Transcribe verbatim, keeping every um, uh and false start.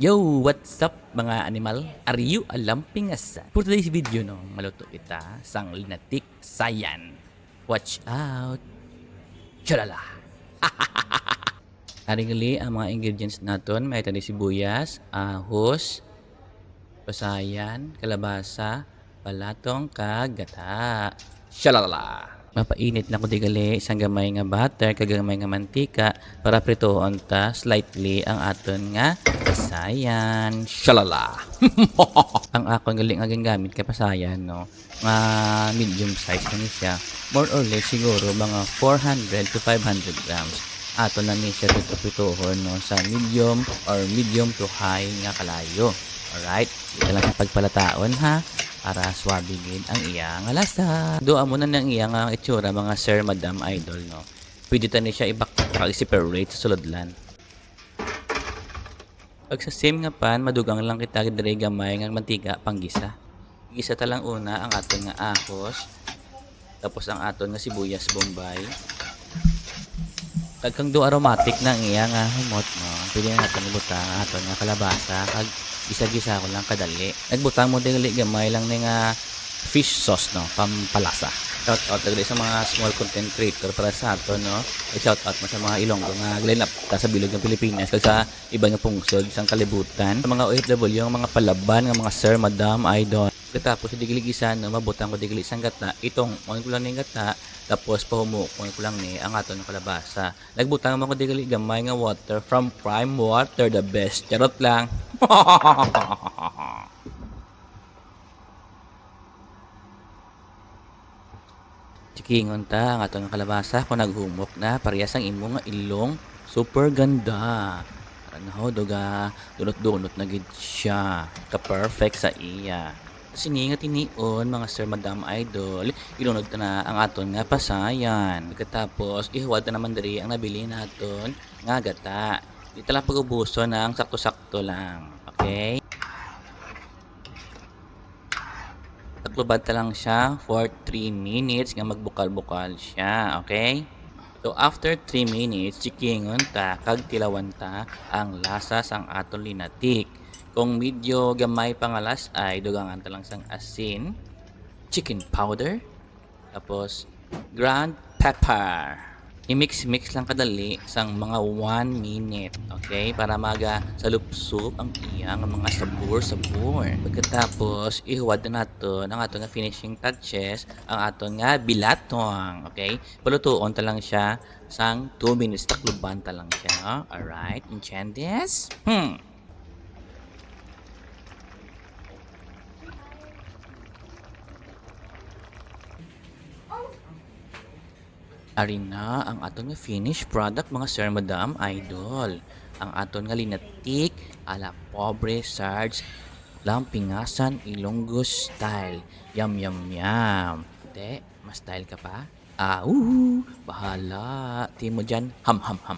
Yo, what's up, mga animal? Are you a lumping asan? For today's video, no, maluto kita sang linatik sayan. Watch out! Chalala! Ari gali ang mga ingredients naton. May tadi sibuyas, ahos, pasayan, kalabasa, balatong, kag gata. Shalala! Mapainit na ko di gali sang gamay nga butter kag gamay nga mantika para prituhon ta slightly ang aton nga pasayan. Shalala! Ang akon gali nga gingamit kay pasayan, no, nga medium size na ni siya. More or less siguro mga four hundred to five hundred grams. Ato na ni siya prituhon, no, sa medium or medium to high nga kalayo. Alright? Ito lang sa pagpalataon, ha, para swabe gid ang iya nga lasa. Do amo na ang iya nga itsura, mga sir, madam, idol, no. Pwede ta ni siya ibak-, i-separate sa sulodlan. Pag sa same nga pan, madugang lang kita diri gamay nga mantika panggisa. Gisa ta lang una ang aton nga ahos, tapos ang aton nga sibuyas bombay. Kag kang do aromatic na ang iya nga humot, no, pwede na naton ibutang ang aton nga kalabasa, kag gisa-gisa ko lang kadali. Nagbutang mo dili gamay lang ni nga fish sauce, no, pampalasa. Shout out dali sa mga small content creator para sa aton, no. Shout out mo sa mga Ilonggo nga ginapita sa bilog ng Pilipinas kag sa iban nga pungsod sang kalibutan. Sa mga O F W, ang mga palaban nga mga sir, madam, idol. Pagkatapos, di giligisan, no, mabutang ko di gali sang gata, itong on ko lang ning gata, tapos pahumukon ko lang ni ang aton nga kalabasa. Nagbutang man ko di gali gamay nga water from Prime Water, the best. Charot lang. Chikingon ta ang aton nga kalabasa kung naghumok na, parehas ang imo nga ilong. Super ganda. Ano, duga, dunot-dunot na gid siya. Ka-perfect sa iya. Sini nga tinion, mga sir, madam, idol, ilunod ta na ang aton nga pasayan. Pagkatapos, ihuwad ta naman diri ang nabili naton nga gata. Di ta lang pag-ubuson, ang sakto-sakto lang. Okay? Takloban ta lang siya for three minutes nga magbukal-bukal siya, okay? So, after three minutes, chikingon ta kag tilawan ta ang lasa sang aton linatik. Kung medyo gamay pa nga las-ay, dugangan ta lang sang asin, chicken powder, tapos ground pepper. I-mix-mix lang kadali sang mga one minute, okay? Para maga salupsop ang iya nga mga sabor-sabor. Pagkatapos, ihuwad na naton ang ato nga finishing touches, ang ato nga bilatong, okay? Palutuon ta lang siya sang two minutes, takluban ta lang siya. Alright, intsendes? Hmm. Ari na ang aton nga finished product, mga sir, madam, idol. Ang aton nga linatik ala Pobre Sarge, Lampingasan, Ilonggo style. Yum, yum, yum. Te, mas style ka pa? Ah, uhu, bahala. Ti mo dyan. Ham, ham, ham.